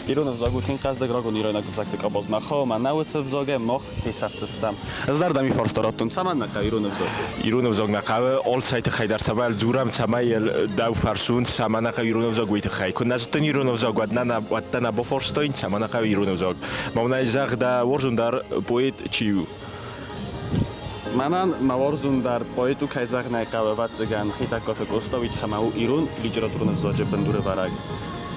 Ирон ӕвзаг у тынг хъӕздыг рагон ирайнаг ӕвзӕгты къабазмӕ. Хъӕуы ма нӕ уыцы ӕвзагӕй мах фесӕфдзыстӕм. Ӕз дӕр дӕм и фарста раттон, цӕмӕн нӕ хъӕуы ирон ӕвзаг? Ирон ӕвзаг нӕ хъӕуы алцӕй тыххӕй дӕр цӕбӕл дзурӕм, цӕмӕй дӕу фӕрсун, цӕмӕ нӕ хъӕуы ирон ӕвзаг, уый тыххӕй. Куы нӕ зыдтон ирон ӕвзаг, уӕд нӕ уӕдта нӕ бафарстон, цӕмӕ нӕ хъӕуы ирон ӕвзаг. Ма уынай зӕгъ, дӕ уарзондӕр поэт чи у? Мӕнӕн мӕ уарзондӕр поэт у, кӕй зӕгъын ӕй хъӕуы, ӕвӕццӕгӕн, Хетӕгкаты Къоста, уый тыххӕй ма у ирон литературон ӕвзаджы бындурӕвӕрӕг.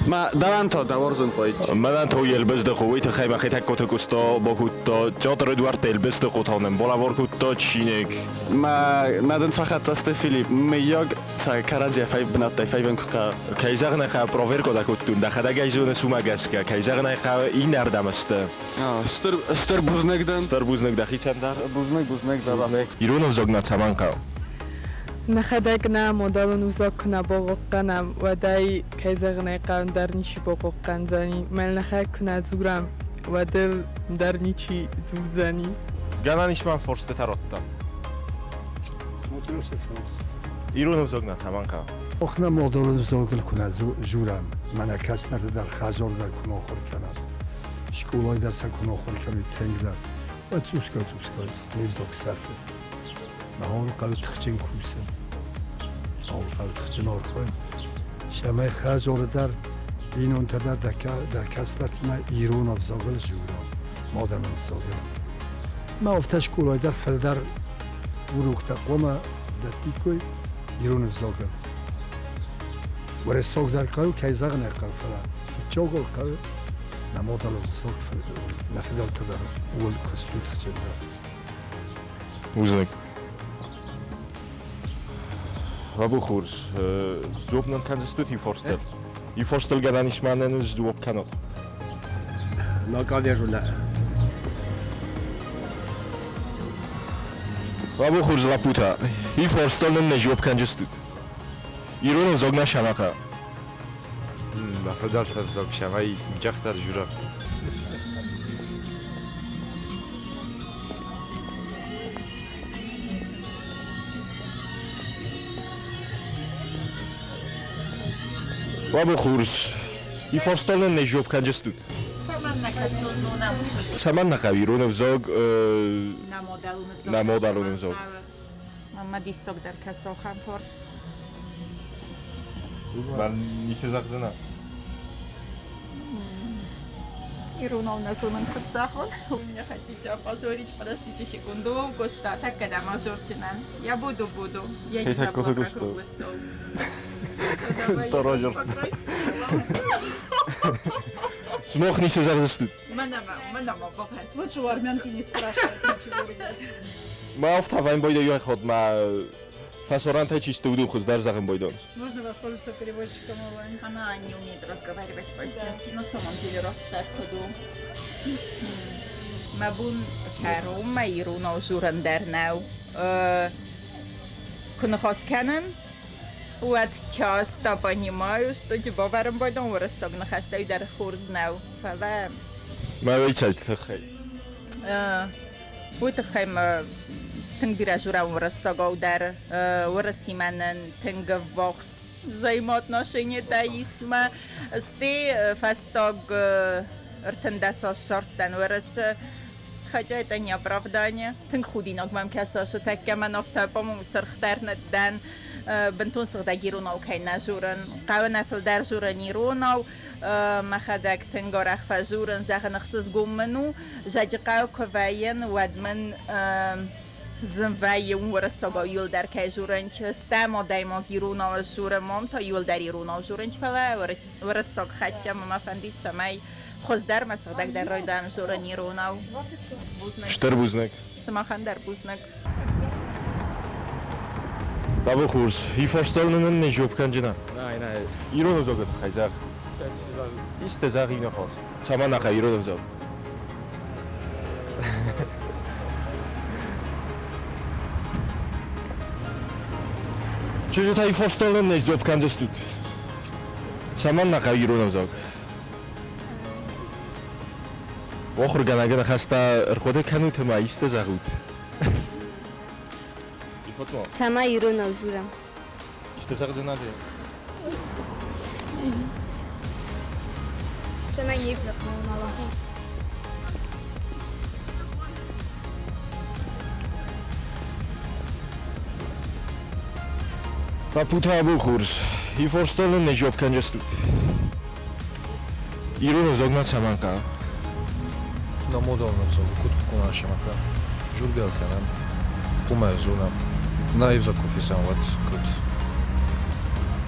Мӕ дӕуӕн та дӕ уарзон поэт чи? Мӕнӕн то Елбыздыхъо, уый тыххӕй мӕ Хетӕгкаты Къоста бахуыдта театры дуӕрттӕ Елбыздыхъо балӕвар кодта чиныг. Мӕ нӕ дын фӕхӕццӕ сты, Филипп, мыййаг сӕ кӕрӕдзийӕ бынӕттӕй фӕивын куы хъӕуы. Кӕй зӕгъын ӕй хъӕуы, проверка дӕ кодтон, дӕхӕдӕг ӕй зоныс, уымӕ гӕсгӕ, кӕй зӕгъын ӕй хъӕуы, иннӕрдӕм сты. Стыр, стыр бузныг дын. Стыр бузныг дӕхицӕн дӕр. Бузныг, бузныг, дзӕбӕх. Ирон ӕвзаг нӕ цӕмӕн хъӕуы? Нӕхӕдӕг нӕ мадӕлон ӕвзаг куы нӕ бахъахъхъӕнӕм, уӕд ӕй, кӕй зӕгъын ӕй хъӕуы, ӕндӕр ничи бахъахъхъӕндзӕни. Мӕн нӕхӕдӕг куы нӕ дзурӕм, уӕд ыл ӕндӕр ничи дзурдзӕни. Гӕнӕн ис мӕм форстытӕ радта. Смотрелся форст. Ирон ӕвзаг нӕ цӕмӕн хъӕуы? Ох, нӕ мадӕлон ӕвзагыл куы нӕ дзурӕм, мӕнӕ кӕстӕрты дӕр хӕдзар дӕр куы нӕ ахуыр кӕнӕм, скъолайы дӕр сӕ куы нӕ ахуыр кӕной тынгдӕр, уӕд цъусгай-цъусгай не взаг сӕфы. Мӕ хъӕуы тыхджын кусын, мӕ хъӕуы тыхджын архайын, цӕмӕй хӕдзары дӕр бинонтӕ дӕр дӕ кӕстӕртимӕ ирон ӕвзагыл дзурӕм, мадӕлон ӕвзагыл. Мӕ афтӕ скъолайы дӕр фылдӕр уроктӕ хъуамӕ дӕттиккой ирон ӕвзагыл. Уӕрӕсаг дӕр хъӕуы, кӕй зӕгъын ӕй хъӕуы, фӕлӕ фыццагау хъӕуы нӕ мадӕлон ӕвзаг нӕ фыдӕлтӕ дӕр ууыл куыстой тыхджындӕр. Бузныг. Бабу хорз, сдзуапп нын кӕндзыстут иу фарстыл. Иу фарстыл гӕнӕн ис мӕнӕн сдзуапп кӕнут. Бабу хорз лӕппутӕ, иу фарстыл нын нӕ дзуапп кӕнджыстут. Ирон ӕвзаг нӕ сӕмӕхъа. Мӕ фыдӕлты ӕвзаг сӕмӕй джӕхдӕр журӕ. Бабу хорз, и фарсталӕн нӕ жоп кӕнджыстут? Цӕмӕн нӕ хъӕуы ирон ӕвзаг, нӕ мадӕлон ӕвзаг? Мӕнмӕ диссагдӕр кӕсы ахӕм фарст. Мӕн ницы зӕгъдзынӕ? Иронау нӕ зонын куыд зӕгъон. Вы меня хотите опозорить? Подождите секунду. Густа, так когда мажорчинан. Я буду, буду. Я не забыла про круглый стол. Сторожер. Смог ницы зӕгъдзыстут? Лучше у армянки не спрашивать ничего, ребят. Ма офтаваем бойдо йоход ма фӕсорантӕй чисто уыдон хуыздӕр зӕгъын бойдон. Можно воспользоваться переводчиком онлайн. Она не умеет разговаривать по-чешски, на самом деле ростеподу. Мӕ бон кӕронмӕ иронау дзурын дӕр нӕу. Куы ныхас кӕнын, уӕд часто понимаю, что бавӕрын байдон уырыссаг ныхӕстӕй дӕр хорз нӕу, фӕлӕ... Мӕ уый цӕй тыххӕй? Уый тыххӕй мӕ тынг бирӕ дзурӕм уырыссагау дӕр. Уырысимӕ нын тынг ӕввахс взаимоотношениетӕ ис мӕ стӕй фӕстаг 13 аз ссардтӕн Уӕрӕсе. Хотя это не оправдание. Тынг худинаг мӕм кӕсы ацы тӕккӕ мӕн афтӕ, по-моему, сырхдӕр ныддӕн. Бынтон сыгъдӕг иронау кӕй нӕ дзурын. Хъӕуы нӕ фылдӕр дзурын иронау. Мӕхӕдӕг тынг арӕх фӕдзурын, зӕгъын, ӕхсызгон мын у. Зӕджыхъӕу куы вӕййын, уӕд мын зын вӕййы уырыссагау иуылдӕр кӕй дзурын. Стӕм адӕймаг иронау сдзуры, мам та иуылдӕр иронау дзурынч, фӕлӕ уырыссаг хӕццӕ мӕ фӕндид, цӕмӕй хуыздӕр мӕ сыгъдӕгдӕр райдайӕм дзурын иронау. Бузныг. Стыр бузныг. Сымахӕн дӕр бузныг. Бабу хорз, и фарстал нын не жоп кӕнджына. Ирон ӕвзагы тыххӕй зӕгъ. Исты зӕгъ ныхас. Цӕмӕн ахӕ ирон ӕвзаг? Чызджытӕ и фарстал нын не жоп кӕндзыстут. Цӕмӕн нӕ хъӕуы ирон ӕвзаг? Ахуыргӕнӕгы ныхӕстӕ ӕрхъуыды кӕнут ӕмӕ исты зӕгъут. Цӕмӕй иронау дзурӕм. Исты зӕгъдзынӕ? Цӕмӕй не взаг ма амӕла. Лӕппутӕ абон хорз. Ифорстонӕн нӕ жопкӕн кӕнджыстут. Ирон ӕвзагмӕ цӕмӕн хъӕуы? На модалон ӕвзаг куд кунашемака. Жургӕ кӕнӕм. Кумӕ дзурӕм. На ӕвзаг ку фисӕм, уӕд куд?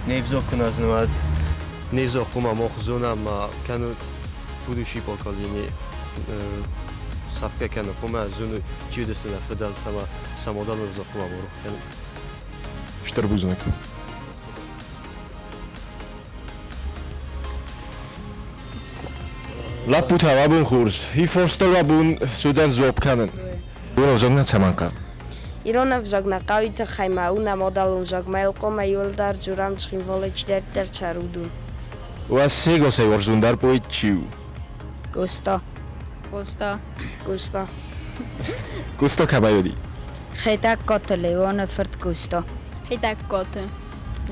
Не взаг ку нӕ зонӕм, не взаг кума мах зонӕм, ма кӕнут будущий поколение сафгӕ кӕны кумӕ зонуй, чи уыдысты нӕ фыдӕлтӕ ӕмӕ сӕ мадӕлон ӕвзаг кума борух кӕнут. Стыр бузныг. Лӕппутӕ, абон хорз. Ифорстыл абон цудӕн дзуапп кӕнын. Ирон ӕвзаг нӕ цӕмӕн хъӕуы? Ирон ӕвзаг нӕ хъӕуы тыххӕй ма у нӕ мадӕлон взаг, ма йыл хъуамӕ иуылдӕр дзурӕм Цхинвалы чидӕриддӕр цӕры, уыдон. Уӕ сегасӕй уарзондӕр поэт чи у? Къоста. Къоста. Къоста. Къоста кӕмӕй уыди? Хетӕгкаты Леоны фырт Къоста. Хетӕгкаты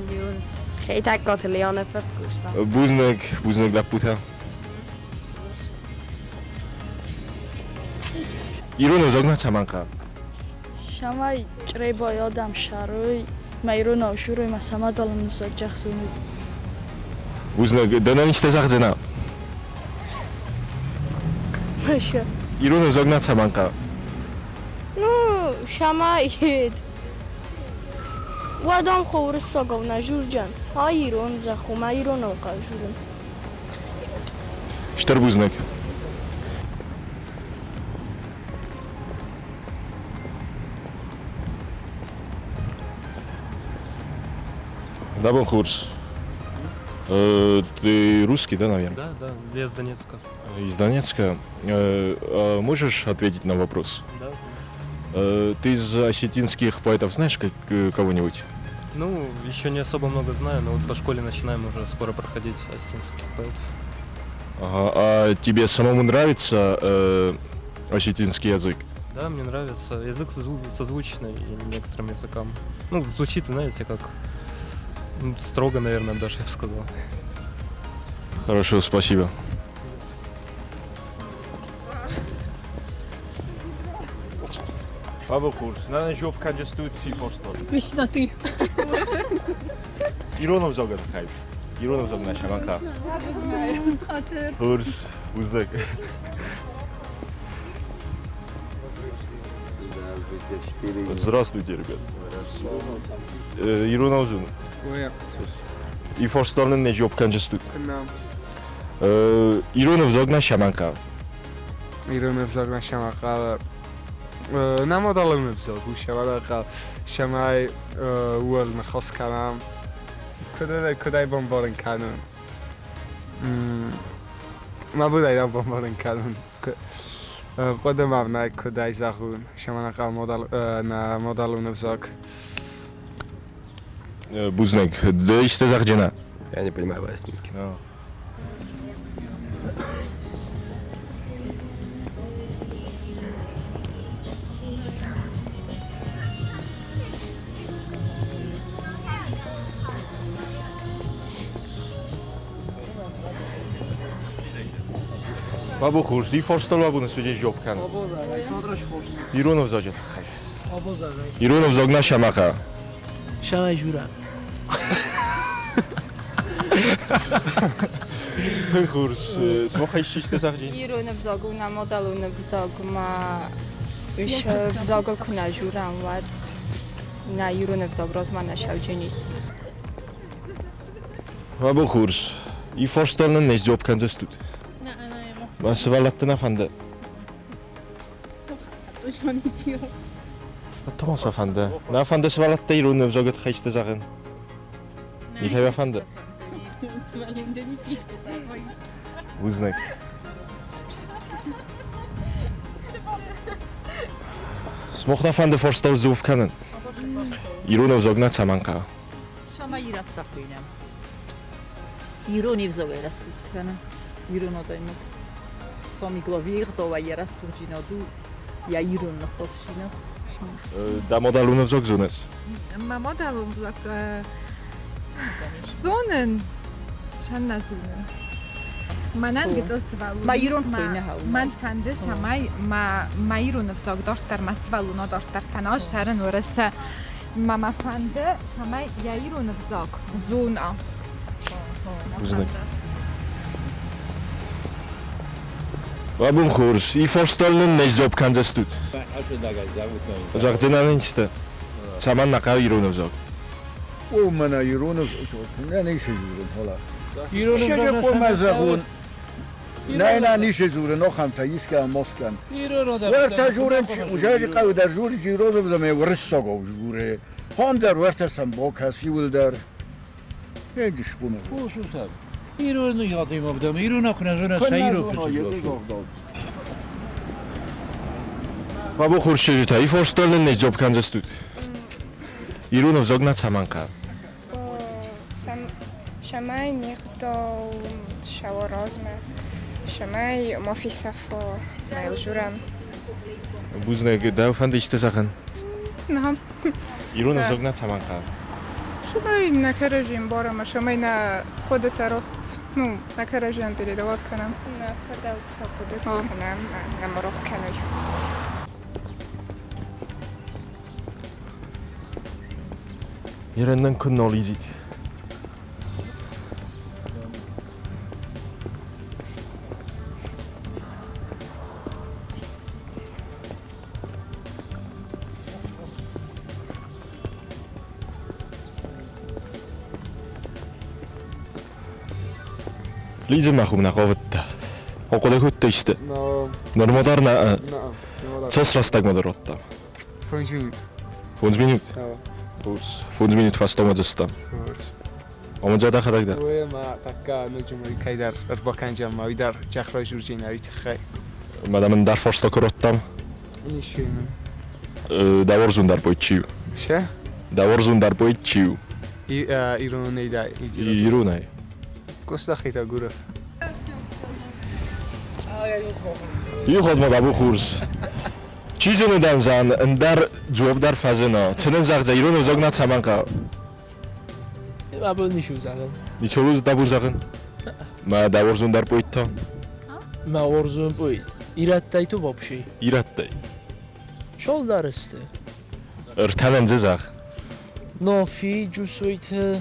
Леоны. Хетӕгкаты Леоны фырт Къоста. Бузныг, бузныг лӕппутӕ. Ирон ӕвзагмӕ цӕмӕн хъӕуы? Цӕмӕй Чъребай адӕм ссарой, мӕ иронау сжурой мӕ сӕ мадӕлон ӕвзаг зӕгъдзоной. Бузныг. Дӕнӕн исты зӕгъдзынӕ? Маша. Ирон ӕвзагмӕ цӕмӕн хъӕуы? Ну, цӕмӕй уӕдӕм хо уырыссагау нӕ журджан, а ирон зӕгъ, мӕ иронау хъӕуы журын. Стыр бузныг. Дабон Хурс. Ты русский, да, наверное? Да, да, я из Донецка. Из Донецка. А можешь ответить на вопрос? Да. Ты из осетинских поэтов знаешь кого-нибудь? Ну, еще не особо много знаю, но вот по школе начинаем уже скоро проходить осетинских поэтов. Ага, а тебе самому нравится осетинский язык? Да, мне нравится. Язык созвучный некоторым языкам. Ну, звучит, знаете, как ну, строго, наверное, даже я бы сказал. Хорошо, спасибо. Бабо курс, на жоп канджестут си форстол. Кристина, ты. Ирон ӕвзаг хай. Ирон ӕвзаг на шаманка. Курс, бузныг. Здравствуйте, ребят. Ирон ӕвзаг. И форстолн не жоп канджестут. Ирон ӕвзаг на шаманка. Ирон ӕвзаг на шамака. На мадӕлон ӕвзаг у шамака. Цӕмӕй ууыл ныхас кӕнӕм. Куыд ӕй бамбарын кӕнон? Мӕ бон ӕй нӕ бамбарын кӕнон. Хъуыды мӕм нӕй, куыд ӕй зӕгъон, цӕмӕн нӕ мадӕлон ӕвзаг. Бузныг. Ды исты зӕгъджынӕ? Я не понимаю по-осетински. Бабо хорз, ди форстол бабо насуджи жоп кӕнын. Ирон ӕвзаджы тыххӕй. Ирон ӕвзаг на шамаха. Шамай жура. Тынг хорз. Смохай исты зӕгъджын? Ирон ӕвзаг у нӕ мадӕлон ӕвзаг, ма ис ӕвзагыл куы нӕ журӕм, уӕд нӕ ирон ӕвзаг размӕ нӕ сӕуджынис. Бабо хорз. И форстол нын не жоп кӕндзыстут. Мӕ сывӕллӕтты нӕ фӕнды? Томас фӕнды. Нӕ фӕнды сывӕллӕтты ирон ӕвзагы тыххӕй исты зӕгъын? Никӕй бафӕнды? Бузныг. Смох нӕ фӕнды форстол дзуапп кӕнын? Ирон ӕвзаг нӕ цӕмӕн хъӕуы? Шама ирӕттӕ хуыйнӕм. Ирон ӕвзагӕй рӕсугъд кӕны ирон адӕймаг. Самый главный я рӕсугъддзинад у йӕ ирон ныхасдзинад. Дӕ мадӕлон ӕвзаг зоныс? Мӕ мадӕлон ӕвзаг зонын, сӕн нӕ зонын. Мӕнӕн гыццыл сывӕллон Ма ирон хуыйны хъӕуы. Мӕн фӕнды, цӕмӕй ма ма ирон ӕвзаг дарддӕр, ма сывӕллон дарддӕр кӕна ссарын уырысы. Ма мӕ фӕнды, цӕмӕй йӕ ирон ӕвзаг зона. Бузныг. Абон хорз. И форстол нын не сдзуапп кӕндзыстут. Зӕгъдзынӕн исты. Цӕмӕн нӕ хъӕуы ирон ӕвзаг? О, мӕнӕ ирон ӕвзаг нӕ ницы дзурын, фӕлӕ. Се хъуамӕ зӕгъон. Нӕ, нӕ, ницы дзурын, ахӕмтӕ искӕ Москвӕн. Уӕртӕ дзурын, узӕджы хъӕуы дӕр дзуры ирон ӕвзагмӕ уырыссагау дзуры. Хом дӕр уӕртӕ сӕм бакӕс иуылдӕр. Егис хъуымы. Хъусут Ирон адӕймаг ирон ахуырӕн сӕ ирон Бабо хурсчежитӕ, и форстол нын не сдзуапп кӕндзыстут. Ирон ӕвзаг нӕ цӕмӕн хъӕуы? Цӕмӕй не гъдау цӕуа размӕ, цӕмӕй ма фесӕфа нӕ ӕвзурӕн. Бузныг, дӕу фӕнды исты зӕгъын? Нӕ. Ирон ӕвзаг нӕ цӕмӕн хъӕуы? Цӕмӕй нӕ кӕрӕдзи ӕмбарӕм, цӕмӕй нӕ хъуыдытӕ раст, ну, нӕ кӕрӕдзийӕн передавать кӕнӕм. Нӕ фыдӕлтӕ хъуыды кӕнӕм, нӕ ма рох кӕной. Ирӕннӕн куы нал изит. Лиза мӕхъумнӕ хъавыдта. Ахъуыды кодта исты. Нырма дӕр нӕ цас рӕстӕгмӕ дӕр радта? 5 минут. 5 минут? 5 минут фӕстӕмӕ дзыстам. Ӕмӕ дзы дӕхӕдӕг дӕр? Уый ӕмӕ тӕккӕ ноджы мӕ кӕйдӕр ӕрбакӕнджӕн ма уый дӕр чахрай журджинӕ уый тыххӕй. Мадам ын дӕр фарста куы радтам. Ничи нын. Дӕ уарзон дӕр поэт чи у? Ше? Дӕ уарзон дӕр поэт чи у? Иронӕй да. Иронӕй. Костахита Гуров. Иухатт ма бабу хурз. Чи зоны дӕм зан, ӕндӕр дзуапп дӕр фӕзына. Цы нын зӕгъдзӕ, ирон ӕвзаг нӕ цӕмӕн хъӕуы? Абон ницы зӕгъын. Ницӕуыл дӕ бон зӕгъын? Мӕ дӕ уарзон дӕр поэт та? Мӕ уарзон поэт. Ирӕттӕй то вообще. Ирӕттӕй. Шолдар сты. Ӕртӕнӕн дзы зӕгъ. Нафи, Джусойты,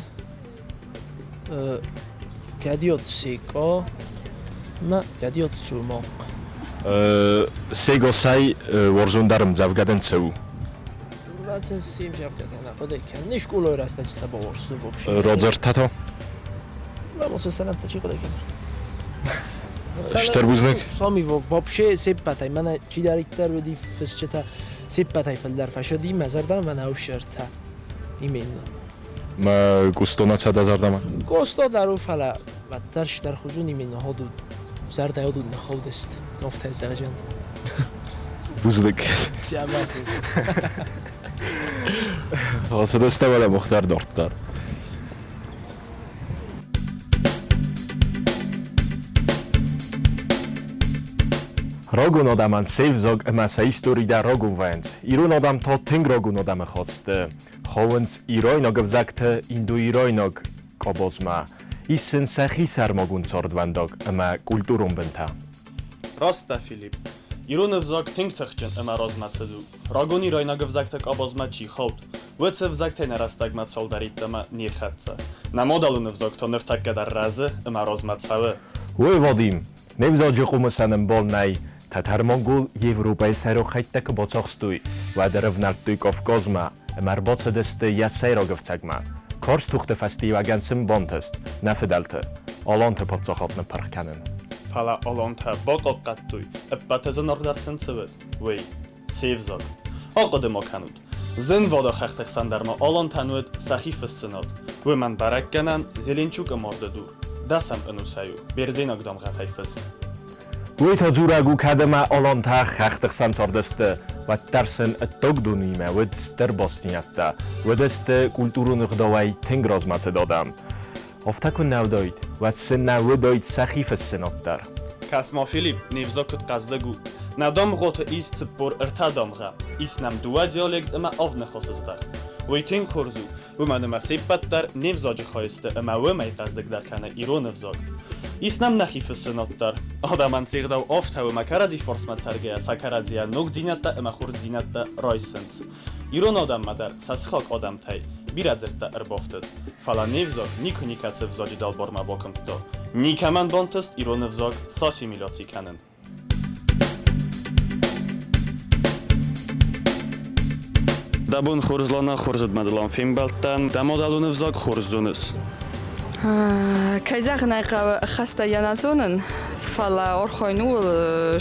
Гӕдиаты Секъа ӕмӕ Гӕдиаты Цомахъ. Сегосӕй уарзондӕр ӕмдзӕвгӕдӕн цӕуы? Мӕнцӕн се мзӕвгӕтӕ нӕ хъуыды кӕнын. Скъолайы рӕстӕджы сӕ бауарзтон вообще. Радзырдта та? Мӕ сӕ нӕмттӕ чи хъуыды кӕны? Стыр бузныг. Сами вообще се ппӕтӕй, мӕнӕ чидӕриддӕр уыди фысджытӕ, се ппӕтӕй фылдӕр фӕсыди мӕ зӕрдӕмӕ мӕнӕ ӕфсӕртӕ. Именно. Мӕ Къостона цӕ дӕ зӕрдӕмӕ? Къоста дӕр у, фӕлӕ уӕддӕр стӕр хуызон именно ходут зӕрдӕ ходут ныххылдыст. Офтӕ зӕгъджын. Бузныг. Ацыдысты уӕлӕ Мухтар дарддӕр. Рагон адӕмӕн се взаг ӕмӕ сӕ истори дӕр рагон вӕййынц. Ирон адӕм та тынг рагон адӕмы хатт сты. Хауынц ирайнаг ӕвзӕгты индоирайнаг къабазмӕ. Ис сын сӕхи сӕрмагонд цардвӕндаг ӕмӕ культурон бынтӕ. Раст дӕ, Филипп. Ирон ӕвзаг тынг тыхджын ӕмӕ размӕцыд у. Рагон ирайнаг ӕвзӕгты къабазмӕ чи хауд, уыцы ӕвзӕгтӕй нӕ рӕстӕгмӕ цалдӕр йеддӕмӕ не рхӕццӕ. Нӕ мадӕлон ӕвзаг та ныртӕккӕ дӕр рӕзы ӕмӕ размӕ цӕуы. Ой, Вадим, не взаджы хъуымыцӕн ӕмбал нӕй. Тӕтӕр-монгол Европӕйы сӕйраг хӕйттӕ куы бацахстой, уӕд ӕрӕвнӕлдтой Кавказмӕ ӕмӕ ӕрбацыдысты йӕ сӕйраг ӕфцӕгмӕ. Карз тохты фӕстиуӕгӕн сын бантыст нӕ фыдӕлты, аланты паддзахад ныппырх кӕнын. Фӕлӕ алантӕ бахъахъхъӕдтой, ӕппӕты зынаргъдӕр сын цы уыд, уый – се взаг. Ахъуыды ма кӕнут, зынвады хӕхты хсӕн дӕр ма алантӕн уыд сӕхи фыссынад. Уымӕн бӕрӕггӕнӕн Зеленчукы марды дур, дӕсӕм ӕнусӕй у, бердзенаг дамгъӕтӕй фыст. Уый та дзурӕг у, кӕд ӕмӕ алантӕ хӕхты хсӕн цардысты, уӕддӕр сын ӕддаг дунеимӕ уыд стыр бастдзинӕдтӕ, уыдысты культурон ӕгъдауӕй тынг размӕцыд адӕм. Афтӕ куы нӕ уыдаид, уӕд сын нӕ уыдаид сӕхи фыссынад дӕр. Кӕс-ма, Филипп, не взаг куыд хъӕздыг у. Нӕ дамгъӕты ис 43 дамгъӕ, ис нӕм дыууӕ диалект ӕмӕ авд ныхасы здӕхт. Уый тынг хорз у, уымӕн ӕмӕ се ппӕт дӕр не взаджы хай сты ӕмӕ уымӕй хъӕздыгдӕр кӕны ирон ӕвзаг. Ис нӕм нӕхи фыссынад дӕр. Адӕмӕн се гъдау афтӕ у ӕмӕ кӕрӕдзи фарсмӕ цӕргӕйӕ сӕ кӕрӕдзийӕ ногдзинӕдтӕ ӕмӕ хорздзинӕдтӕ райсынц. Ирон адӕммӕ дӕр сӕ сыхаг адӕмтӕй бирӕ дзырдтӕ ӕрбафтыд, фӕлӕ не взаг никуы никӕцы ӕвзаджы дӕлбармӕ бакуымдта. Никӕмӕн бантыст ирон ӕвзаг сассимиляци кӕнын. Дӕ бон хорз, Лана, хорз мадӕлон фембӕлдтӕн. Дӕ мадӕлон ӕвзаг хорз зоныс? Кӕй зӕгъын ӕй хъӕуы, ӕххӕстӕй йӕ нӕ зонын, фӕлӕ архайын ууыл,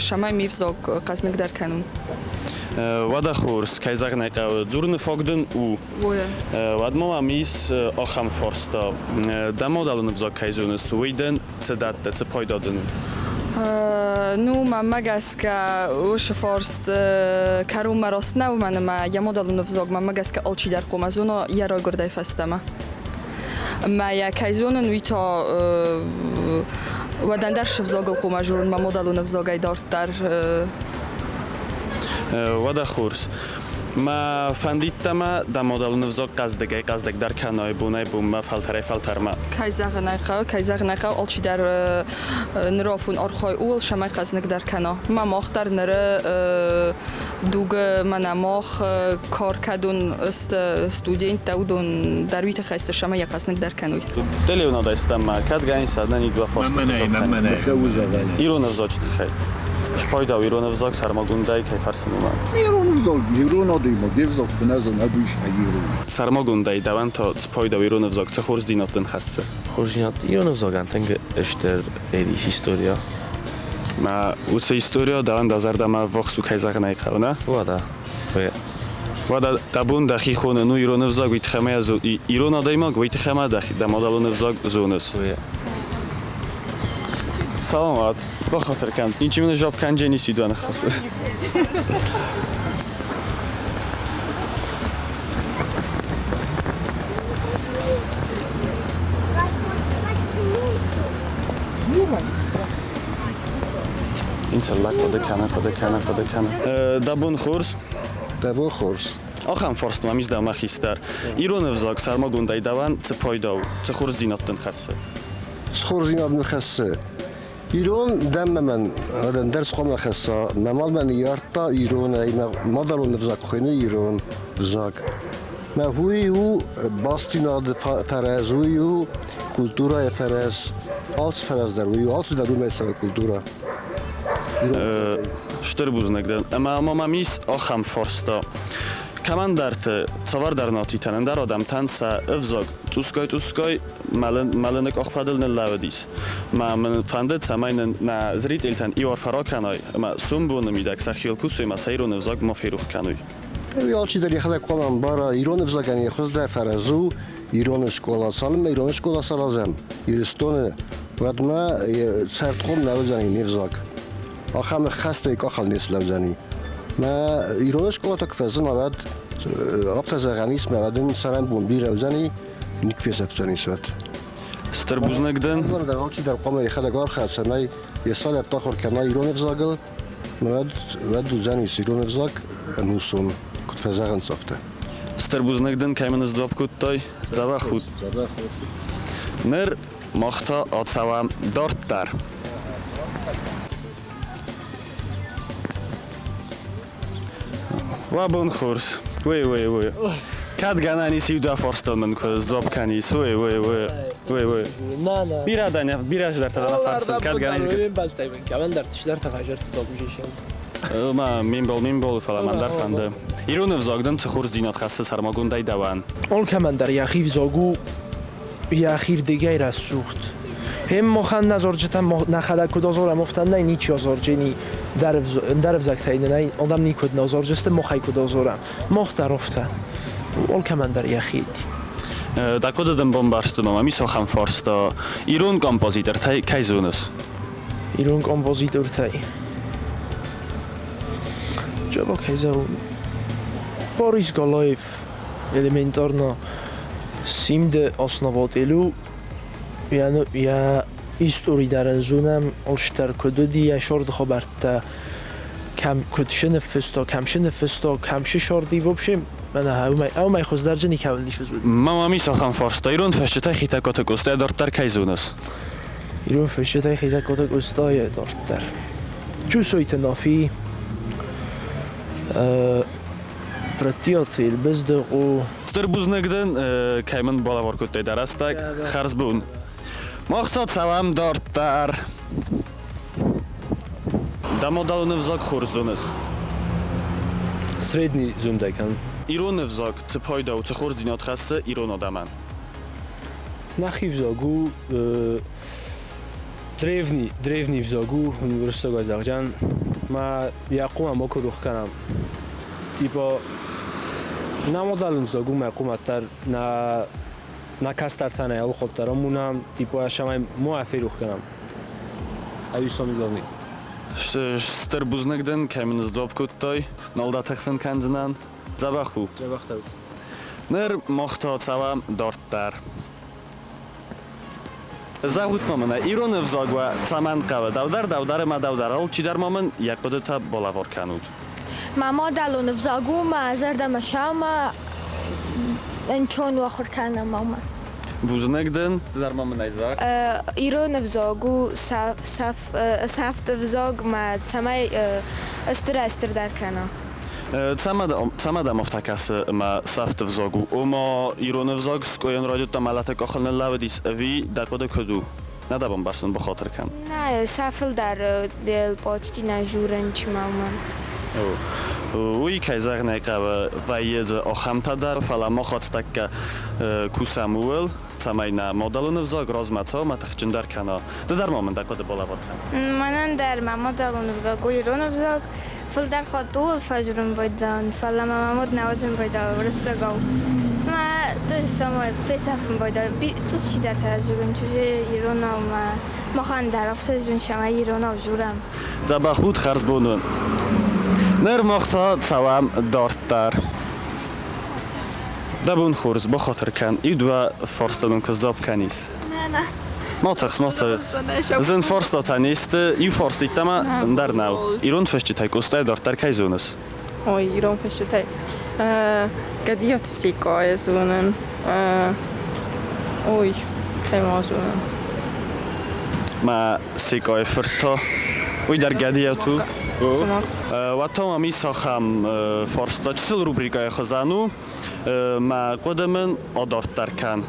цӕмӕй ме взаг хъӕзныгдӕр кӕнон. Уӕдӕ хорз, кӕй зӕгъын ӕй хъӕуы, дзурыны фаг дын у. Уӕд ма мӕм ис ахӕм фарста. Дӕ мадӕлон ӕвзаг кӕй зоныс, уый дын цы дӕтты, цы пайда дын у? Ну, мӕнмӕ гӕсгӕ, уыцы фарст кӕронмӕ раст нӕу, уымӕн ӕмӕ йӕ мадӕлон ӕвзаг мӕнмӕ гӕсгӕ алчидӕр хъуамӕ зона йӕ райгуырдӕй фӕстӕмӕ. Ӕмӕ йӕ кӕй зонын, уый та уӕд ӕндӕр ӕвзагыл хъуамӕ зонын мӕ мадӕлон ӕвзагӕй дарддӕр. Уӕдӕ хорз. Мӕ фӕндидтӕ мӕ дӕ мадӕлон ӕвзаг хъӕздыгӕй-хъӕздыгдӕр кӕнай бонӕй-бонмӕ, фӕлтӕрӕй-фӕлтӕрмӕ. Кӕй зӕгъын ӕй хъӕуы, кӕй зӕгъын ӕй хъӕуы, алчидӕр нырафон архай ууыл, цӕмӕй хъӕзныгдӕр кӕна. Мӕ мах дӕр ныры дугы мӕнӕ мах кар кӕдон сты студенттӕ, уыдон дӕр уый тыххӕй сты, цӕмӕй йӕ хъӕзныгдӕр кӕной. Телеуынадӕй стӕм ма, кӕд гӕнӕн нӕ дыууӕ фарсты Ирон ӕвзаджы тыххӕй. Спайда у ирон ӕвзаг сӕрмагондӕй кӕй фӕрсын, уымӕн? Ирон ӕвзаг, ирон адӕймаг йе взаг куы нӕ зона, уый ирон. Сӕрмагондӕй дӕуӕн та цы пайда у ирон ӕвзаг, цы хорздзинад дын хӕссы? Хорздзинад ирон ӕвзагӕн тынг стыр ис история. Мӕ уыцы история дӕуӕн дӕ зӕрдӕмӕ ӕввахс у, кӕй зӕгъын ӕй хъӕуы, нӕ? Уӕдӕ. Уӕдӕ дӕ бон дӕхи хонын у ирон ӕвзаг, уый тыххӕй ирон адӕймаг, уый тыххӕй ма дӕхи дӕ мадӕлон ӕвзаг зоныс. Саламат. Бахатыр кӕн. Ничи мын жауап кӕнджени сидуа ныхасы. Инцеллак хъуыды кӕны, хъуыды кӕны, хъуыды кӕны. Дӕ бон хорз. Дӕ бон хорз. Ахӕм фарст мӕм ис дӕумӕ хистӕр. Ирон ӕвзаг сӕрмагондӕй дӕуӕн цы пайда у, цы хорздзинад дын хӕссы? Цы хорздзинад мын хӕссы? Ирон дӕм мӕн ӕндӕр цы хъуамӕ хӕсса? Мӕ мад мӕ ныййардта иронӕй, мӕ мадӕлон ӕвзаг хуыйны ирон взаг. Мӕ уый у бастдзинады фӕрӕз, уый у культурӕйы фӕрӕз, алцы фӕрӕз дӕр уый у, алцы дӕр уымӕй цӕуы культурӕ. Стыр бузныг дын. Ӕмӕ ма мӕм ис ахӕм фарста. Кӕмӕндӕрты, цавӕрдӕр нацитӕн, ӕндӕр адӕмтӕн сӕ ӕвзаг цъусгай-цъусгай мӕлыны къахфӕдыл ныллӕууыдис. Мӕ мын фӕнды, цӕмӕй нын нӕ зрителтӕн иу арфӕ ракӕнай ӕмӕ сомбоны мидӕг сӕхиуыл кусой ӕмӕ сӕ ирон ӕвзаг ма ферох кӕной. Уый алчидӕр йӕхӕдӕг хъуамӕ ӕмбара, ирон ӕвзагӕн йӕ хуыздӕр фӕрӕз у ирон скъола. Цалынмӕ ирон скъола саразӕм Ирыстоны, уӕдмӕ цӕрдхъом нӕ уыдзӕни не взаг. Ахӕм ӕххӕстӕй къахыл не слӕудзӕни. Мӕ ирон скъолатӕ куы фӕзына, уӕд афтӕ зӕгъӕн ис, мӕ уӕд ын цӕрӕнбон бирӕ уыдзӕни, никуы фесӕфдзӕнис уӕд. Стыр бузныг дын. Алчидӕр хъуамӕ йӕхӕдӕг архайа, цӕмӕй йӕ цалӕтты ахуыр кӕна ирон ӕвзагыл, уӕд уӕд уыдзӕнис ирон ӕвзаг ӕнусон, куыд фӕзӕгъынц, афтӕ. Стыр бузныг дын, кӕй мын сдзуапп кодтай. Дзӕбӕх ут. Ныр мах та ацӕуӕм дарддӕр. Уӕ бон хорз. Уый, уый, уый. Кӕд гӕнӕн ис иу дӕ фарстыл мын куы сдзуапп кӕнис. Уый, уый, уый. Уый, уый. Бирӕ дӕ бирӕ чидӕртӕ дӕ нӕ фӕрсын. Кӕд гӕнӕн ис. Ма мембал мембал, фӕлӕ мӕн дӕр фӕнды. Ирон ӕвзаг дын цы хорздзинад хӕссы сӕрмагондӕй дӕуӕн? Алкӕмӕн дӕр йӕхи взаг у йӕхирдыгӕй рӕсугъд. Хем махӕн нӕ зорджытӕ нӕхӕдӕг куыд озорӕм, афтӕ нӕй ничи озорджени ӕндӕр ӕвзӕгтӕй нын ӕй адӕм никуыд нӕ озорджысты, махӕй куыд озорӕм. Мах дӕр афтӕ. Алкӕмӕн дӕр йӕхи. Дӕ хъуыды дын бамбӕрстон, мӕм ис ахӕм фарста. Ирон композитортӕй кӕй зоныс? Ирон композитортӕй. Джабо кӕй зӕгъун? Борис Галаев элементарно Симды основателю йӕ истори дӕр ын зонӕм, алчидӕр куыд уыди, йӕ сорды хабӕрттӕ кӕм куыд шы ныффыста, кӕм шы ныффыста, кӕм шы сорди, в общем, мӕнӕ уымӕй хуыздӕр никӕуыл ис уыд. Мӕ мам ис ахӕм фарста, ирон фӕсчытӕ Хетӕгкаты Къостайӕ дарддӕр кӕй зоныс? Ирон фысджытӕй Хетӕгкаты Къостайы дарддӕр. Джусойты Нафи, Брытъиаты Елбыздыхъо. Стыр бузныг дын, кӕй мын балӕвар кодтай дӕ рӕстӕг. Хӕрзбон. Мах та цӕуӕм дарддӕр. Дӕ мадӕлон ӕвзаг хорз зоныс? Средний зундӕй кӕн. Ирон ӕвзаг цы пайда у, цы хорздзинад хӕссы ирон адӕмӕн? Нӕхи взаг у древний, древний взаг у, уырыссагӕй зӕгъдзӕн. Ма йӕ хъуамӕ макуы рох кӕнӕм. Типа, нӕ мадӕлон взаг у мӕ хъуамӕ дӕр нӕ нӕ кӕстӕртӕ нӕ алыхатт дӕр амонӕм, типа, цӕмӕй ма ферох кӕнӕм. Ӕви самый главный. Стыр бузныг дын, кӕй мын сдзуапп кодтай. Нал дӕ тыхсын кӕндзынӕн. Дзӕбӕх у. Дзӕбӕх дӕ ут. Ныр мах та цӕуӕм дарддӕр. Зӕгъут ма мын, ирон ӕвзаг уӕ цӕмӕн хъӕуы? Дӕу дӕр, дӕу дӕр ӕмӕ дӕу дӕр. Алчидӕр ма мын йӕ хъуыдытӕ балӕвар кӕнут. Мӕ мадӕлон ӕвзаг у, мӕ зӕрдӕмӕ сӕумӕ ӕнцон у ахуыр кӕнӕм ӕмӕ. Бузныг дын, ды дӕр ма мын ӕй зӕгъ. Ирон ӕвзаг у сӕфт ӕвзаг, мӕ цӕмӕй стырӕй-стырдӕр кӕна. Цӕмӕ дӕм афтӕ кӕсы, ӕмӕ сӕфт ӕвзаг у? Ома ирон ӕвзаг скъойӕн райдыдта мӕлӕты къахыл ныллӕууыдис ӕви дӕ хъуыды куыд у? Нӕ дӕ бамбӕрстон, бахатыр кӕн. Нӕ, сӕ фылдӕр почти нӕ журын чма уымӕн. Уый, кӕй зӕгъын ӕй хъӕуы, вӕййы дзы ахӕмтӕ дӕр, фӕлӕ мах ацтӕккӕ кусӕм ууыл, цӕмӕй нӕ мадӕлон ӕвзаг размӕ цӕуа ӕмӕ тыхджындӕр кӕна. Ды дӕр ма мын дӕ хъуыды балӕвар кӕн. Мӕнӕн дӕр мӕ мадӕлон ӕвзаг у ирон ӕвзаг. Фылдӕр хатт ууыл фӕдзурын байдайын, фӕлӕ мӕ мӕ мад нӕ уадзын байдайы уырыссагау. Мӕ то же самое фесӕфын байдайы. Цъус чидӕртӕ дзурын, чужи иронау мӕ махӕн дӕр афтӕ дзурын, цӕмӕй иронау дзурӕм. Дзӕбӕх ут, хӕрзбон уын. Ныр мах та цӕуӕм дарддӕр. Дӕ бон хорз, бахатыр кӕн, иу-дыууӕ фарста дын куы сдзуапп кӕнис. Нӕ, нӕ. Ма тыхс, ма тыхс. Зын фарстатӕ не сты, иу фарст йеддӕмӕ ӕндӕр нӕу. Ирон фысджытӕй Къостайы дарддӕр кӕй зоныс? Ой, ирон фысджытӕй. Гӕдиаты Секъайы зонын. Ой, кӕй ма зонын. Мӕ Секъайы фырт та, уый дӕр Гӕдиат у. Уӕд та мӕм ис ахӕм фарста, чысыл рубрикӕйы хуызӕн у. Мӕ хъуыды мын адарддӕр кӕн.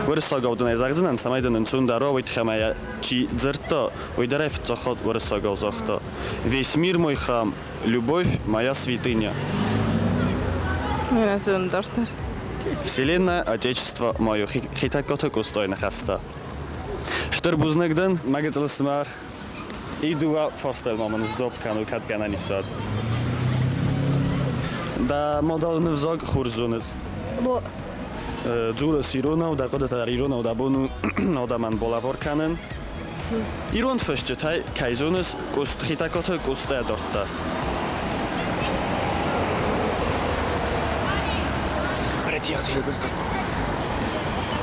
Уырыссагау дын ӕй зӕгъдзынӕн, цӕмӕй дын ӕнцондӕр уа, уый тыххӕй ма йӕ чи дзырдта, уый дӕр ӕй фыццаг хатт уырыссагау загъта. Весь мир мой храм, любовь моя святыня. Мӕнӕ зондарддӕр. Вселенная, Отечество мое, Хетӕгкаты Къостайы ныхӕстӕ. Стыр бузныг дын, мӕ гыццыл ӕфсымӕр. И дыууӕ фарстайыл ма мын сдзуапп кӕн, кӕд гӕнӕн ис, уӕд. Дӕ мадӕлон ӕвзаг хорз зоныс? Бо. Дзурыс иронау, дӕ хъуыдытӕ дӕр иронау дӕ бон у адӕмӕн балӕвар кӕнын. Ирон фысджытӕй кӕй зоныс, Хетӕгкаты Къостайӕ дарддӕр?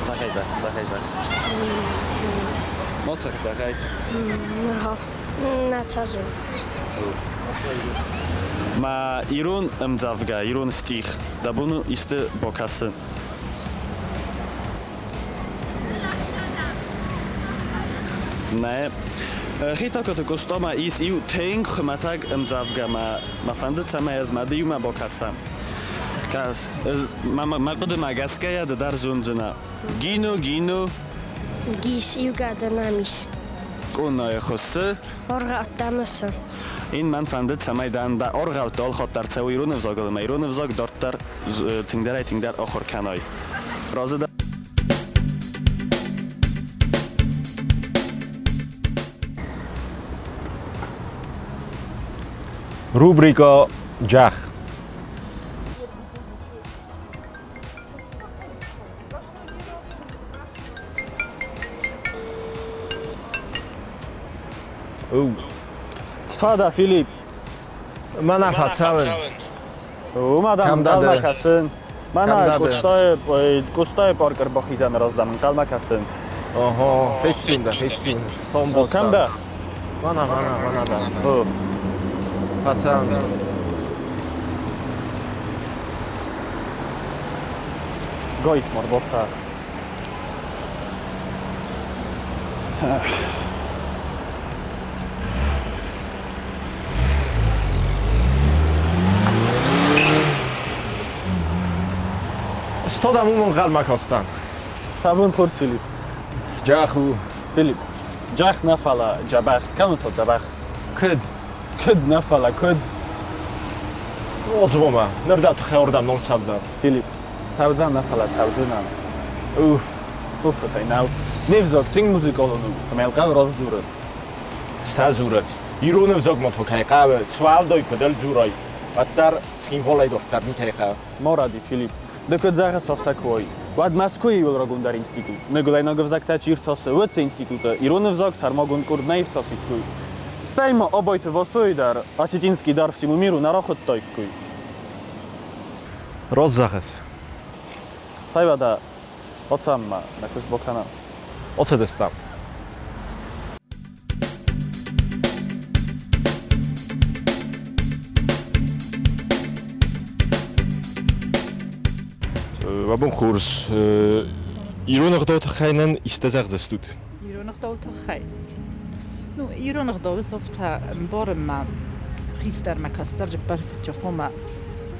Зӕгъай, зӕгъай, зӕгъ. Ма тых, зӕгъай. Нӕ цӕзын. Мӕ ирон ӕмдзӕвгӕ, ирон стих дӕ бон у исты бакӕсын? Нӕ. Хетӕгкаты Къостамӕ ис иу тынг хуымӕтӕг ӕмдзӕвгӕ, мӕ фӕнды, цӕмӕй ӕз мӕ ды иумӕ бакӕсӕм. Кӕс, мӕ хъуыдымӕ гӕсгӕйӕ ды дӕр зондзынӕ. Гино, Гино. Гис, иугӕдӕ нӕм ис. Къонайы хуыссы. Аргъӕуттӕ мысы. Ин мӕн фӕндыд, цӕмӕй дӕн дӕ аргъӕуттӕ алхатт дӕр цӕуы ирон ӕвзагыл ӕмӕ ирон ӕвзаг дарддӕр тынгдӕрӕй-тынгдӕр ахуыр кӕнай. Разы дӕ? Рубрика Джах. Цфада, Филипп. Мӕнӕ фӕцӕуын. Уымӕ дӕм ӕнхъӕлмӕ кӕсын. Мӕнӕ Къостайы парк ӕрбахизӕны раз дӕм ӕнхъӕлмӕ кӕсын. Ого, федтин дӕ, федтин. Стомбол. Кӕм дӕ? Мӕнӕ, мӕнӕ, мӕнӕ дӕ. Фӕцӕуын. Гойт, мордоца. Стодам уым ӕнхъӕлмӕ кастӕн. Табун хорз, Филипп. Джах у. Филипп, джах нӕ фӕлӕ джабӕх, кӕнут то дзӕбӕх. Куыд? Куыд нӕ фӕлӕ куыд? Отзома, ныр дӕ тыххӕй уырдӕм ног цӕудзӕн. Филипп, цӕудзӕн нӕ фӕлӕ цӕудзынӕн. Уф. Уффытӕй нӕу. Не взаг тынг музыкалон у, ӕмӕ йыл хъӕуы раст дзурын. Цытӕ дзурыс? Ирон ӕвзагмӕ то кӕй хъӕуы, цуалдой куыд ӕлдзурай, уӕддӕр Цхинвалӕй дарддӕр никӕй хъӕуы. Моради, Филипп, ды куыд зӕгъыс, афтӕ куы уой, уӕд Мӕскуыйы иуыл рагондӕр институт, ныгуылӕйнаг ӕвзӕгтӕ чи иртасы, уыцы институты ирон ӕвзаг сӕрмагонд къорд нӕ иртасиккой. Стӕй ма Абайты Васойы дӕр Осетинский дар всему миру нӕ рахуыдтаиккой. Раст зӕгъыс. Цӕй уӕдӕ, ацӕм-ма, нӕ куыст бакӕнӕм. Ацыдыстӕм. Уӕ бон хорз. Ирон ӕгъдауы тыххӕй нын исты зӕгъдзыстут? Ирон ӕгъдауы тыххӕй? Ну, ирон ӕгъдауы софтӕ ӕмбарынмӕ хистӕрмӕ кӕстӕр джиппӕр фыццаг хъуамӕ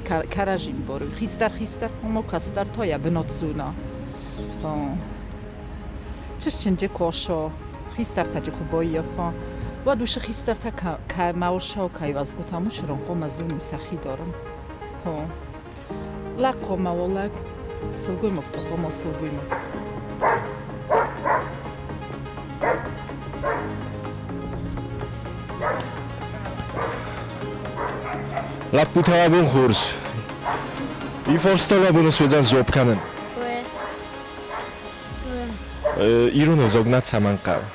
кӕрӕдзи ӕмбарой. Хистӕр хистӕр хъуамӕ, кӕстӕр та йӕ бынат зона. Чысджынджы косо, хистӕртӕджы куы баййафа, уӕд уыцы хистӕртӕ кӕмӕ уырсау кӕй уӕзгуытӕм уыцы хъуамӕ зоной сӕхи дарын. Лӕг хъуамӕ уа лӕг, сылгоймаг та хъуамӕ сылгоймаг. Лӕппутӕ абон хорз. И фарста абон суыдзӕн дзуапп кӕнын. Ирон ӕвзаг нӕ цӕмӕн хъӕуы?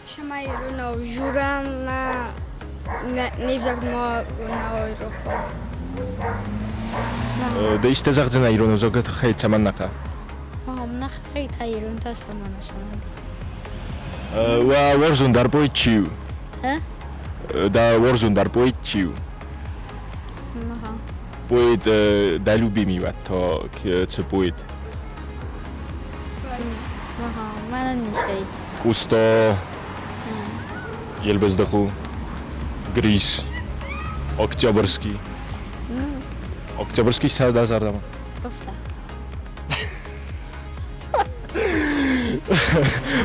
Цӕмӕй иронау дзурӕм не взаг ма рох уа. Ды исты зӕгъдзынӕ ирон ӕвзагы тыххӕй цӕмӕн нӕ хъӕуы? Нӕхӕй та ирон та стӕмӕн Уӕ уарзондӕр поэт чи у? Дӕ уарзондӕр поэт чи у? Поэт дӕ любимый уӕд та цы поэт? Мӕнӕн ничей. Къоста, Елбыздыхъо, Грис, Октябрьский. Октябрьский цӕуы дӕ зӕрдӕмӕ? Кофта.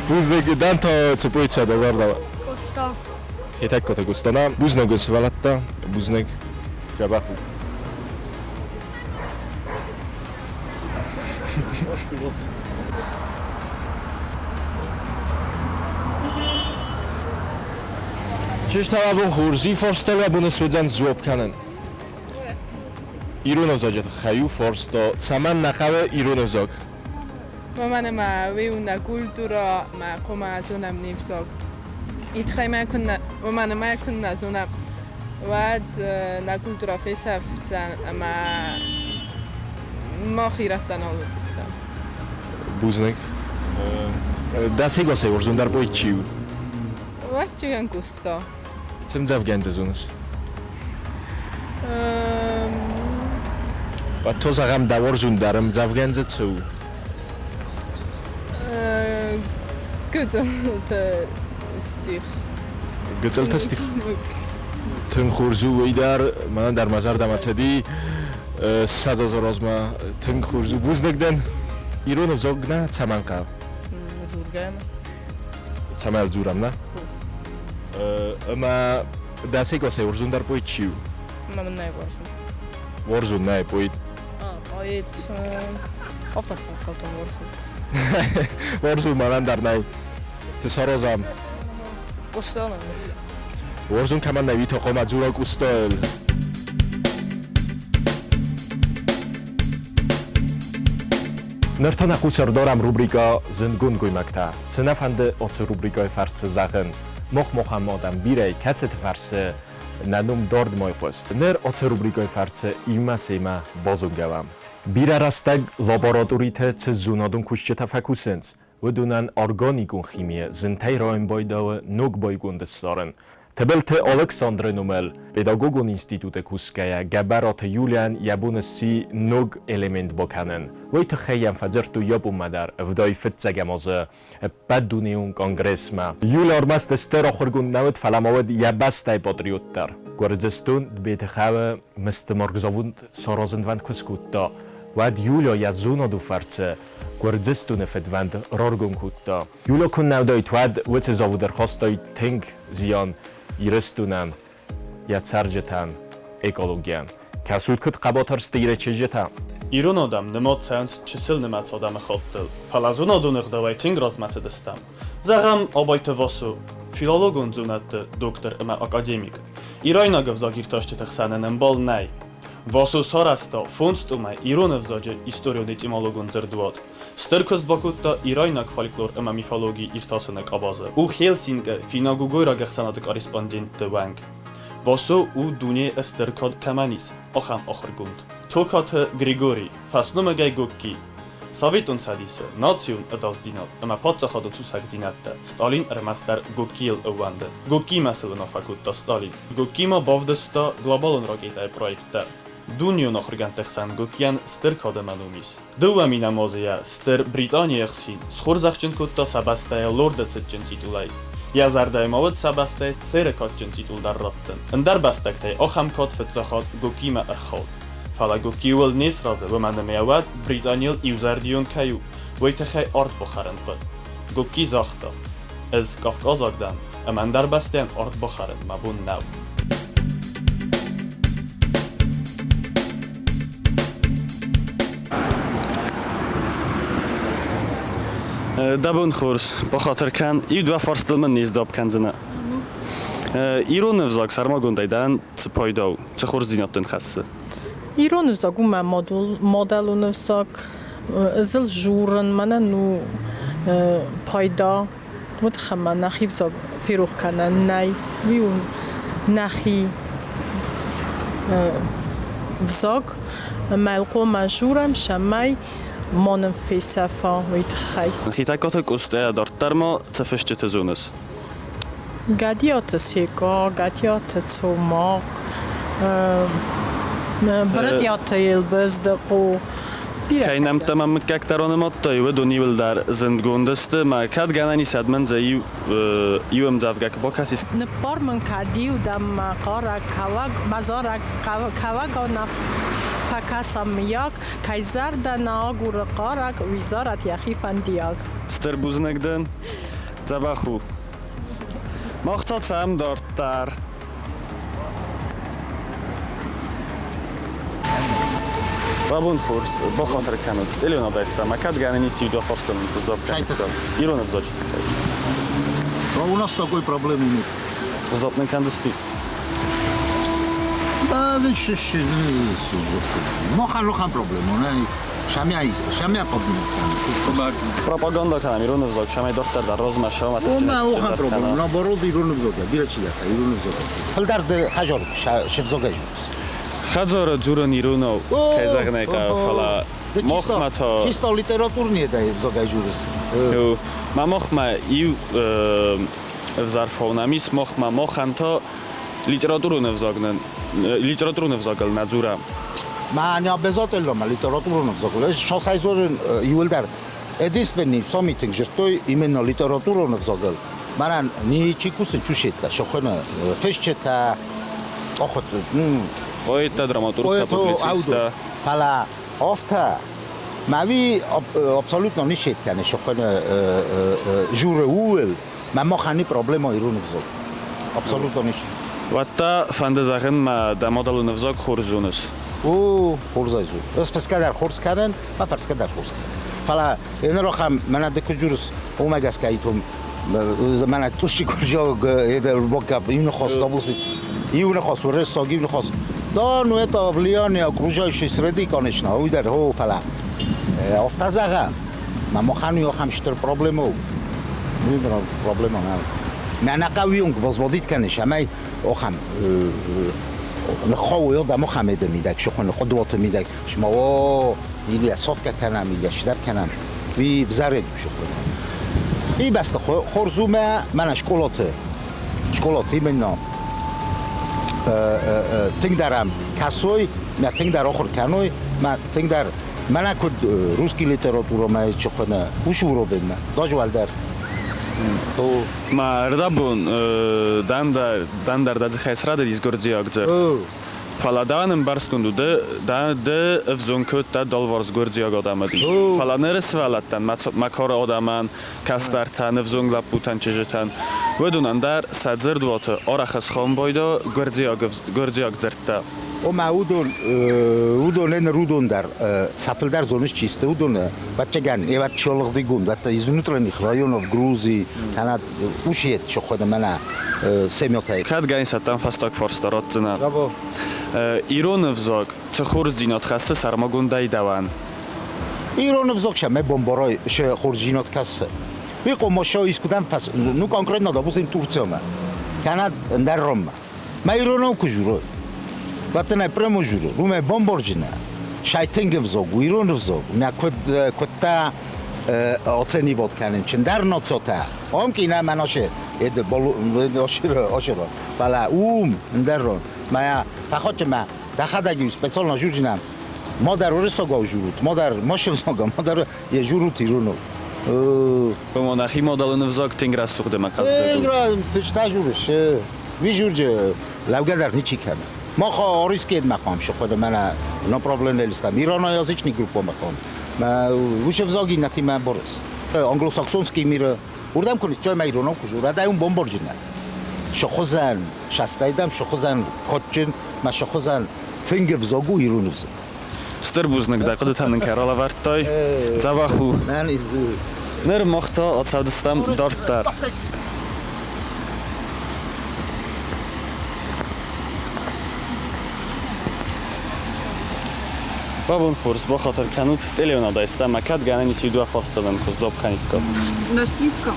Бузныг, дӕн та цы поэт цӕуы дӕ зӕрдӕмӕ? Къоста. Хетӕгкаты Къостана. Бузныг уын сывӕллӕттӕ, бузныг. Дзӕбӕх ут. Чызджытӕ абон хорз и фарста абон суыдзӕн дзуапп кӕнын. Ирон ӕвзаджы тыххӕй у фарста, цӕмӕн нӕ хъӕуы ирон ӕвзаг? Уымӕн ӕмӕ уый у нӕ культурӕ, мӕ хъуамӕ зонӕм не взаг. Итхӕй мӕ куыннӕ, уымӕн ӕмӕ куыннӕ зонӕм, уӕд нӕ культурӕ фесӕфдзӕн ӕмӕ мах ирӕттӕ нал уыдзыстӕм. Бузныг. Дӕ сегасӕй уарзондӕр поэт чи у? Ӕвӕццӕгӕн Къоста. Цы мдзӕвгӕ зоныс? Уӕд зӕгъӕм, дӕ уарзондӕр ӕмдзӕвгӕ цы у? Гыццылты стих. Гыццылты стих? Тынг хорз у уый дӕр, мӕнӕн дӕр мӕ зӕрдӕмӕ цыди. 20 азы размӕ тынг хорз у. Бузныг дӕн. Ирон ӕвзаг нӕ цӕмӕн хъӕуы? Дзургӕ. Цӕмӕй дзурӕм, нӕ? Ӕмӕ дӕ сегасӕй уарзондӕр поэт чи у? Мӕ нӕ уарзун. Уарзун нӕ поэт. Поэт афтӕ фӕнхъӕлтон уарзун. Уарзун мӕнӕн дӕр нӕй. Цы саразӕм? Къоста нӕ. Уарзун кӕмӕн нӕ, уый та хъуамӕ дзура Къостайыл. Ныр та нӕ хъус ӕрдарӕм рубрикӕ «Зындгонд гоймӕгтӕ». Цы нӕ фӕнды ацы рубрикӕйы фӕрцы зӕгъын? Мах-махӕн адӕм бирӕ кӕцыты фӕрцы нӕ ном дардмӕ айхъуыст. Ныр ацы рубрикӕйы фӕрцы иумӕ семӕ базонгӕ уӕм. Бирӕ рӕстӕг лабораториты цы зонадон кусджытӕ фӕкусынц, уыдонӕн органикон химийы зынтӕй райын байдауы ног байгонды ссарын. Тыбылты Алыксандры номыл педагогон институты кусгӕйӕ Гӕбӕраты Юлийӕн йӕ бон сси ног элемент бакӕнын. Уый тыххӕй йӕм фӕдзырдтой Японмӕ дӕр 75-ӕм азы ӕппӕтдунеон конгрессмӕ. Юля ӕрмӕст стыр ахуыргонд нӕ уыд, фӕлӕ ма уыд йӕ бӕстӕйы патриот дӕр. Гуырдзыстон Тбетыхъӕуы мысты маргзавод саразынвӕнд куы скодта, уӕд Юля йӕ зонады фӕрцы Гуырдзыстоны фыдвӕнд раргом кодта. Юля куы нӕ уыдаид, уӕд уыцы завод ӕрхастай тынг зиан Ирыстонӕн, йӕ цӕрджытӕн, экологийӕн. Кӕсут, куыд хъӕбатыр сты Иры чызджытӕ! Ирон адӕм нымад цӕуынц чысылнымӕц адӕмыхаттыл, фӕлӕ зонадон ӕгъдауӕй тынг размӕ цыдыстӕм. Зӕгъӕм, Абайты Васо, филологон зонӕдты доктор ӕмӕ академик. Ирайнаг ӕвзагиртасджыты хсӕн ын ӕмбал нӕй. Васо сарӕзта фондз томӕй ирон ӕвзаджы историон-этимологон дзырдуат. Стыр куыст бакодта ирайнаг фольклор ӕмӕ мифологийы иртасыны къабазы. У Хельсинкы финнаг-угойраг ӕхсӕнады корреспондентты уӕнг. Васо у дунейы стыр кад кӕмӕн ис, ахӕм ахуыргонд. Токаты Григорий, фӕсномыгӕй Гогки, Советон Цӕдисы национ ӕдасдзинад ӕмӕ паддзахадон сусӕгдзинӕдтӕ Сталин ӕрмӕстдӕр Гогкийыл ӕууӕнды. Гогкимӕ цы уынаффӕ кодта Сталин? Гогки ма бавдыста глобалон ракетӕйы проект дӕр. Дунеон ахуыргӕндты хсӕн Гогкийӕн стыр кад ӕмӕ ном ис. Дыууӕ минӕмазы Стыр Британийы ӕхсин схорзӕхджын кодта сӕ бӕстӕйы лорды цытджын титулӕй. Йӕ зӕрдӕйы ма уыд сӕ бӕстӕйы сэры кадджын титул дӕр раттын. Ӕндӕр бӕстӕгтӕй ахӕм кад фыццаг Гогкимӕ ӕрхауд. Фӕлӕ Гогкиуыл не сразы, уымӕн ӕмӕ уӕд Британийыл иузӕрдион кӕй у, уый тыххӕй ард бахӕрын хъуыд. Гогки загъта: «Ӕз кавказаг дӕн, ӕмӕ ӕндӕр бӕстӕйӕн ард бахӕрын мӕ бон нӕу». Дӕ бон хорз, бахатыр кӕн, иу-дыууӕ фарстыл мын не сдзуапп кӕндзынӕ. Ирон ӕвзаг сӕрмагондӕй дӕн цы пайда у, цы хорздзинад дын хӕссы? Ирон ӕвзаг у мӕ мадӕлон ӕвзаг. Ӕз ыл дзурын, мӕнӕн у пайда. Уый тыххӕй мӕ нӕхи ӕвзаг ферох кӕнӕн нӕй. Уый у нӕхи ӕвзаг. Ӕмӕ йыл хъуамӕ дзурӕм, цӕмӕй ма нын фесӕфа, уый тыххӕй. Хетӕгкаты Къостайӕ дарддӕр ма цы фысджыты зоныс? Гӕдиаты Секъа, Гӕдиаты Цомахъ, Брытъиаты Елбыздыхъо. Кӕй нӕмттӕ ма мыггӕгтӕ ранымадтай, уыдон иуылдӕр зындгонд сты, мӕ кӕд гӕнӕн ис, уӕд мын дзы иу ӕмдзӕвгӕ куы бакӕсис. Ныббар мын кӕд-иу дӕм мӕ хъарӕг кӕуӕг, мӕ зарӕг кӕуӕгау нӕ фӕкӕса мыййаг, кӕй зӕрдӕ нӕ агуры хъарӕг, уый зарӕд йӕхи фӕндиаг. Стыр бузныг дын. Дзӕбӕх у. Мах та цӕм дарддӕр. Бабон хорз, бахатыр кӕнут. Елена Дайста, кӕд гӕнӕн ис иу фарстан сдзуапп кӕнут? Ирон ӕвзаджы тыххӕй. А у нас такой проблемы нет. Сдзуапп нын кӕндзыстут? Да, Мохӕн проблема, Шамя поднимет. Пропаганда кӕнӕм ирон ӕвзаг, цӕмӕй дарддӕр дӕр размӕ сӕумӕ Ома охӕн проблема, наоборот ирон ӕвзагӕй, бирӕ чидӕртӕ ирон ӕвзагӕй. Фылдӕр ды хӕдзары се взагӕй зоныс. Хӕдзары дзурын иронау, кӕй зӕгъын ӕй хъӕуы, фӕлӕ махмӕ та... Чисто литературный ӕвзагӕй дзурыс. Ма махмӕ иу ӕвзӕр фау нӕм ис, махмӕ махӕн та литературон ӕвзаг нын литературон ӕвзагыл нӕ дзурӕм. Ма не обязательно ма литературон ӕвзагыл. Ӕз сосӕй дзурын иуылдӕр. Единственный сомитинг жыртой именно литературон ӕвзагыл. Мӕнӕн ничи кусы чушетта, шохына фысджытӕ, охот, Поэттӕ, драматургтӕ, публицисттӕ. Фӕлӕ афтӕ Мӕ абсолютно ничет кӕны шохына журы ууыл, мӕ махӕн проблема ирон ӕвзаг. Абсолютно ничи. Уӕдта фӕнды зӕгъын, мӕ дӕ мадӕлон ӕвзаг хорз зоныс? О, хорз ӕй зонын. Ӕз фысгӕ дӕр хорз кӕнын, мӕ фӕрсгӕ дӕр хорз кӕнын. Фӕлӕ ныр ахӕм мӕнӕ ды куыд дзурыс, уымӕ гӕсгӕ итом мӕнӕ тъусчи куырзаг иу ныхас иу ныхас уырыссаг, иу ныхас. Да, ну это влияние окружающей среды, конечно, уый дӕр, о, фӕлӕ афтӕ зӕгъӕм, мӕ махӕн уый ахӕм стыр проблема у. Уый проблема нӕу. Мӕнӕ хъӕуы возводить кӕныс, ӕмӕ ахӕм ныххауы адӕм ахӕм эды мидӕг, сыхуыны хъуыдыуаты мидӕг, шма о, или совка кӕнӕм, или чидӕр кӕнӕм. Уый взаред сыхуыны. И бӕсты хорз у мӕ мӕнӕ школаты. Школаты именно. Тынгдӕр ӕм кӕсой, мӕ тынгдӕр ахуыр кӕной, мӕ тынгдӕр мӕнӕ куыд русский литературӕмӕ чи хуыны, уыцы уровеньмӕ, даже уӕлдӕр. Ма ӕрдӕбон дӕн дӕр дӕ дзыхӕй срӕдыдис гуырдзиаг дзырд. Фӕлӕ дӕн ӕмбӕрстгонд у, ды ӕвзонг кодта дӕлварс гуырдзиаг адӕмы дис. Фӕлӕ ныры сывӕллӕттӕн, мӕ кары адӕмӕн, кӕстӕртӕн, ӕвзонг лӕппутӕн, чызджытӕн, уыдонӕн дӕр сӕ дзырдуаты арӕх ысхомбойдо гуырдзиаг дзырдтӕ. Ома уыдон ӕнӕ уыдон дӕр сӕ фылдӕр зоныс чи сты, уыдон ӕвӕццӕгӕн ӕвӕд чолыгъдигонд, уӕдта из внутренних районов Грузии, кӕнӕ усиет чохоны мӕнӕ семётӕй. Кӕд гӕнисӕттӕн фӕстаг фарста ратдзынӕ. Ирон ӕвзаг цы хорздзинад хӕссы сӕрмагондӕй дӕуӕн? Ирон ӕвзаг сӕмӕ бомборой ше хорздзинад хӕссы. Уый хъомосо искуыдӕм фӕс... Ну, конкретно, допустим, Турциямӕ, кӕнӕ ӕндӕр Роммӕ. Мӕ иронау куы журой, уӕд прямо журы, уымӕй бомборджынӕ. Сайтынг ӕвзаг у, ирон ӕвзаг. Мӕ куыд куыдта оценивать кӕнын чындӕр ноцотӕ. Ом кинӕ мӕ ноше, эд болу оширо, оширо. Фӕлӕ ум ӕндӕр рон. Мӕ фӕхочы мӕ дӕхӕдӕг специально журджинӕ. Модар уырыссагау журут, модар мошевзага, модар е журут иронау. Ома нӕхи мадӕлон ӕвзаг тынг рӕсугъд ӕмӕ хъӕздыг у. Тынг рӕсугъд журыс. Уый журджы лӕугӕ дӕр ничи кӕны. Мах арискед махам шохода мӕнӕ направленный ираноязычный группа махам. Уышы взаги иннӕтимӕ борыс. Англосаксонский миры уырдӕм куы ныццой мӕ иронау куы жура, дай уым бомборджынӕ. Сыхуызӕн састайдам, сыхуызӕн кодджын, мӕ сыхуызӕн тынг ӕвзаг у ирон ӕвзаг. Стыр бузныг дӕ хъуыдытӕ нын кӕй ралӕвӕрдтай. Дзӕбӕх у. Ныр мах та ацӕудзыстӕм дарддӕр. Бабон хорз, бахатыр кӕнут, телеуынадӕй стӕм, ӕмӕ кӕд гӕнӕн ис иу дыууӕ фарсты нын куы сдзуапп кӕниккат. На российском?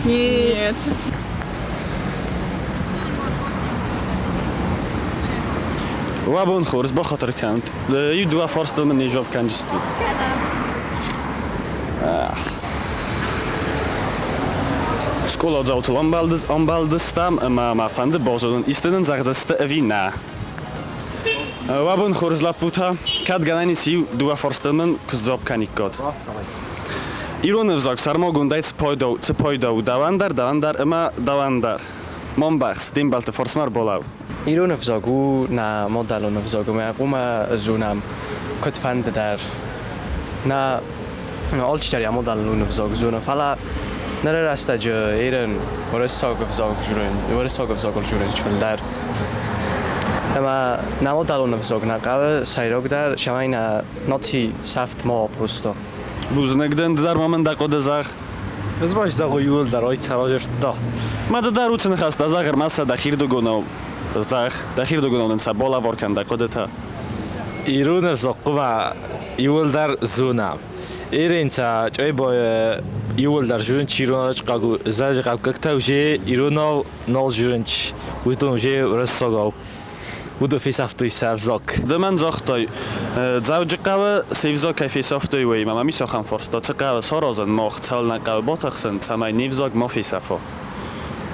Нет. Уӕ бон хорз, бахатыр кӕнут. Иу дыууӕ фарсты мын не сдзуапп кӕнджыстут. Скъоладзаутыл амбӕлдыстӕм ӕмӕ мӕ фӕнды базонын, исты нын зӕгъдзысты ӕви нӕ. Уӕ бон хорз, лӕппутӕ, кӕд гӕнӕн ис иу дыууӕ фарсты мын куы сдзуапп кӕниккат. Ирон ӕвзаг сӕрмагондӕй цы пайда у дӕуӕн дӕр, дӕуӕн дӕр ӕмӕ дӕуӕн дӕр? Ма мбӕхс, де мбӕлтты фарсмӕ ӕрбалӕуу. Ирон ӕвзаг у нӕ мадӕлон ӕвзаг ӕмӕ хъуамӕ зонӕм куыдфӕнды дӕр. Нӕ алчидӕр йӕ мадӕлон ӕвзаг зоны, фӕлӕ ныры рӕстӕджы ирон уырыссаг ӕвзаг журын, уырыссаг ӕвзагыл журын фылдӕр. Ӕмӕ нӕ мадӕлон ӕвзаг нӕ хъӕуы сӕйрагдӕр, цӕмӕй нӕ наци сӕфт ма уа просто. Бузныг дын, ды дӕр ма мын дӕ хъуыды зӕгъ. Ӕз ма зӕгъон иууылдӕр ой цӕрӕзӕрдта. Ма ды дӕр уыцы ныхӕстӕ зӕгъ, ӕрмӕст сӕ дӕхирдыгонау зӕгъ, дӕхирдыгонау нын сӕ балӕвар кӕн дӕ хъуыдытӕ. Ирон ӕвзаг хъуамӕ иууылдӕр зонӕм. Иринтӕ чъайбойы иууылдӕр зонынц ирон зӕрдӕхъӕуккӕгтӕ уже иронау нал зонынц, уыдон уже уырыссагау. Уыдон фесӕфтой сӕ ӕвзаг. Ды мӕн загътай, Дзӕуджыхъӕуы цы ӕвзаг кӕй фесӕфтой, уый. Мӕ мӕм ис ахӕм фарста, цы хъӕуы саразын, мах цӕуылнӕ хъӕуы батыхсын, цӕмӕй не взаг ма фесӕфа?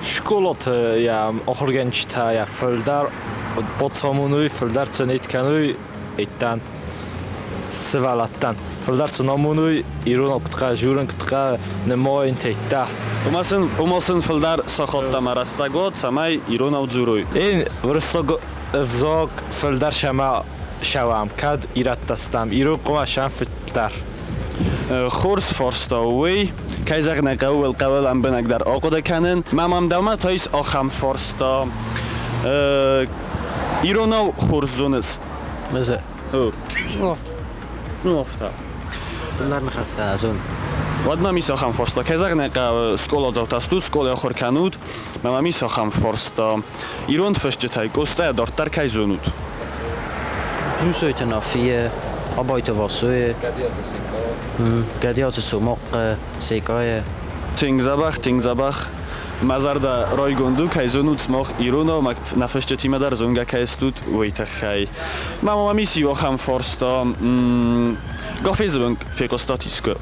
Скъолаты йӕ ахуыргӕнджытӕ йӕ фылдӕр бацамоной, фылдӕр цӕнет кӕной, иттӕн сывӕллӕттӕн. Фылдӕр сын амоной иронау куыд хъӕуы журын, куыд хъӕуы нымайын теттӕ. Уымӕ сын фылдӕр сахаттӕ рӕстӕг уӕд, цӕмӕй иронау дзурой. Ин уырыссаг ӕвзаг фылдӕр сӕмӕ сӕуӕм, кӕд ирӕттӕ стӕм, ирон хъуамӕ сӕм фылдӕр. Хорз фарста у уый. Кӕй зӕгъын ӕй хъӕуы, хъӕуы лӕмбынӕгдӕр ахъуыды кӕнын. Мӕ мӕм дӕумӕ та ис ахӕм фарста. Иронау хорз зоныс? Мызы. Ну, афтӕ. Фылдӕр ныхӕстӕ зон. Уӕд мӕм ис ахӕм фарста. Кӕй зӕгъын ӕй хъӕуы, скъоладзаутӕ стут, скъолайы ахуыр кӕнут. Мӕ мӕм ис ахӕм фарста. Ирон фысджытӕй Къостайӕ дарддӕр кӕй зонут? Джусойты Нафийы, Абайты Васойы, Гӕдиаты Цомахъы, Секъайы. Тынг дзӕбӕх, тынг дзӕбӕх. Мӕ зӕрдӕ райгонд у, кӕй зонут сымах иронау, мӕ нӕ фысджытимӕ дӕр зонгӕ кӕй стут, уый тыххӕй. Мӕ мӕм ис иу ахӕм фарста. Гафезы уынг фехъуыстат искуы?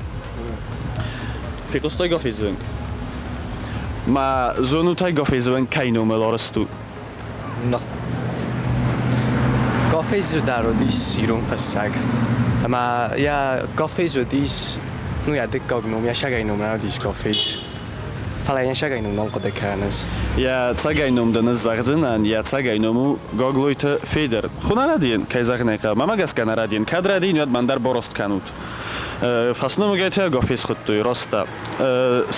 Фехъуыстай Гафезы уынг? Мӕ зонут ӕй Гафезы уынг кӕй номыл арӕзт у? На. Гафез дӕр уыдис ирон фыссӕг. Ӕмӕ йӕ Гафез уыдис, ну, йӕ дыккаг ном, йӕ сӕгӕй ном нӕ уыдис Гафез. Фӕлӕ йӕ сӕгӕй ном нал хъуыды кӕныс. Йӕ цӕгӕй ном дын ӕз зӕгъдзынӕн, йӕ цӕгӕй ном у Гаглойты Федыр. Хуна рӕдийын, кӕй зӕгъын ӕй хъӕуы. Мӕмӕ гӕсгӕ нӕ рӕдийын. Кӕд рӕдийын, уӕд мӕн дӕр борост кӕнут. Фӕсномыгӕй та Гафез хуыдтой, роста.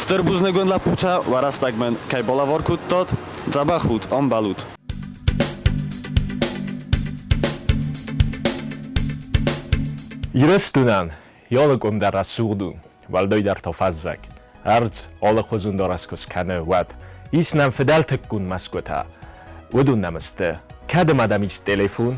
Стыр бузныг уын, лӕппутӕ, уӕ рӕстӕг мын кӕй балӕвар кодтат. Дзӕбӕх ут, ӕмбӕлут. Ирыстонӕн алы къуым дӕр рӕсугъд у, уӕлдайдӕр та фӕззӕг. Ӕрдз алыхуызон дарӕс куы скӕны, уӕд. Ис нӕм фыдӕлтыккон мӕсгуытӕ. Уыдон нӕм сты. Кӕд ма дӕм ис телефон,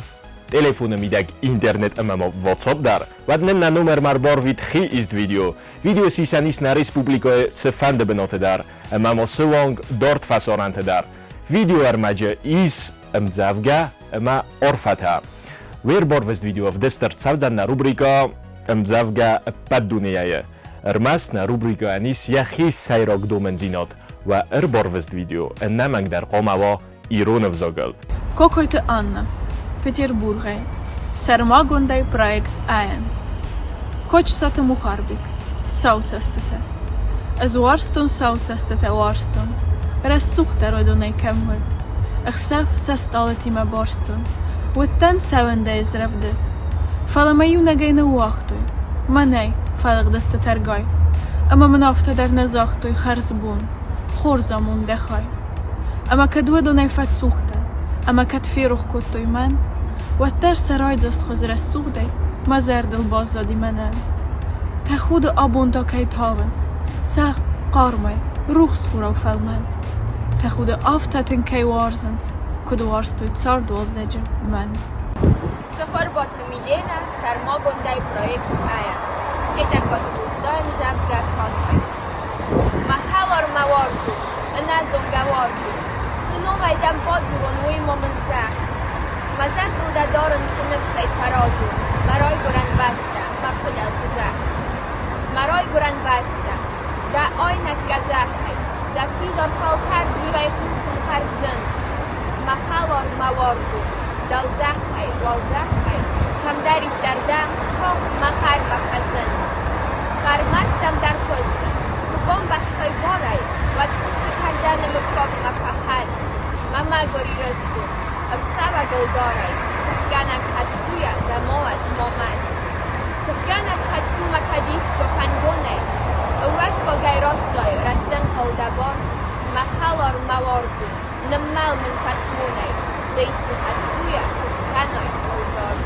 телефоны мидӕг интернет ӕмӕ ма WhatsApp дӕр, уӕд нын нӕ номермӕ ӕрбарвит хи ист видео. Видео сисӕн ис нӕ республикӕйы цыфӕнды бынаты дӕр ӕмӕ ма суанг дард фӕсарӕнты дӕр. Видеоӕрмӕджы ис ӕмдзӕвгӕ ӕмӕ арфӕтӕ. Уе рбарвыст видео ӕвдыст ӕрцӕудзӕн нӕ рубрикӕ Ӕмдзӕвгӕ ӕппӕт дунейӕ. Ӕрмӕст нӕ рубрикӕйӕн ис йӕхи сӕйраг домӕндзинад. Уӕ ӕрбарвыст видео ӕнӕмӕнгдӕр хъуамӕ уа ирон ӕвзагыл. Кокойты Анна, Петербургӕй, сӕрмагондӕй проект АН. Кочысаты Мухарбег, Сау цӕстытӕ. Ӕз уарзтон сау цӕстытӕ уарзтон, Рӕсугъддӕр уыдонӕй кӕм уыд. Ӕхсӕв сӕ стъалытимӕ барстон, Уыдтӕн сӕуӕндӕй ӕз рӕвдыд. Фӕлӕ мӕ иунӕгӕй ныууагътой, Мӕнӕй фӕлыгъдысты тӕргай. Ӕмӕ мын афтӕ дӕр нӕ загътой хӕрзбон, хорз амонд дӕ хай. Ӕмӕ кӕд уыдонӕй фӕцух дӕн, ӕмӕ кӕд ферох кодтой мӕн, уӕддӕр сӕ райдзастхуыз рӕсугъдӕй мӕ зӕрдыл баззади мӕнӕн. Тӕхуды абон та кӕй тавынц, сӕ хъармӕй, рухс хурау фӕлмӕн. Тӕхуды афтӕ тынг кӕй уарзынц, куыд уарзтой цардуалдзӕджы мӕн. Цыхуырбаты Милена сӕрмагондӕй проект АЯ Хетӕгкаты Къостайы ӕмдзӕвгӕ Катай. Мӕ хӕлар мӕ уарзут, ӕнӕзонгӕ уарзут. Цы номӕй дӕм бадзурон, уый ма мын зӕгъ. Мӕ зӕрдыл дӕ дарын цы ныфсӕй фӕразон, Мӕ райгуырӕн бӕстӕ, мӕ фыдӕлты зӕхх. Мӕ райгуырӕн бӕстӕ, дӕ айнӕг къӕдзӕхӕй, Дӕ фидар фӕлтӕрд ивӕй хъусын хъӕрзын. Мӕ хӕлар, мӕ уарзон, дӕлзӕххӕй, уӕлзӕххӕй, Кӕмдӕриддӕр дӕ, тагъд мӕ хъӕрмӕ фӕзын. Хъӕр мӕрдтӕм дӕр хъуысы, куы бамбӕхсай барӕй, Уӕд хъуысы кӕрдӕны мыггагмӕ фӕхӕт. Мӕ мӕгуыр Ирыстон, ӕрцӕуӕг ӕлдарӕй, Тыхгӕнӕг хӕддзуйӕ дӕ ма уӕд, ма мӕт. Тыхгӕнӕг хӕддзумӕ кӕд искуы фӕндонӕй, Ӕвӕггагӕй радтай рӕстӕнхъӕл дӕ бар, Мӕ хӕлар, мӕ уарзон, ныммӕл мын фӕсмонӕй, Ды искуы хӕддзуйӕ куы скӕнай ӕлдар.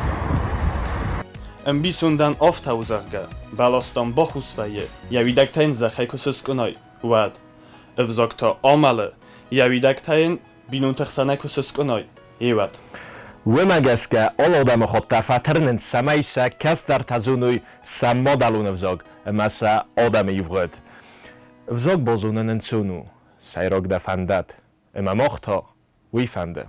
Ӕмбисондӕн афтӕ у, зӕгъгӕ, бӕлас дам бахус вӕййы, йӕ уидӕгтӕ йын зӕххӕй куы сыскъуынай, уӕд. Ӕвзаг та амӕлы, йӕ уидӕгтӕ йын бинонты хсӕнӕй куы сыскъуынай, еуӕд. Уымӕ гӕсгӕ алы адӕмыхатт дӕр фӕтырнынц, цӕмӕй сӕ кӕстӕртӕ зоной сӕ мадӕлон ӕвзаг ӕмӕ сӕ адӕмы ивгъуыд. Ӕвзаг базонын ӕнцон у, сӕйраг дӕ фӕндӕт. Ӕмӕ мах та уый фӕнды.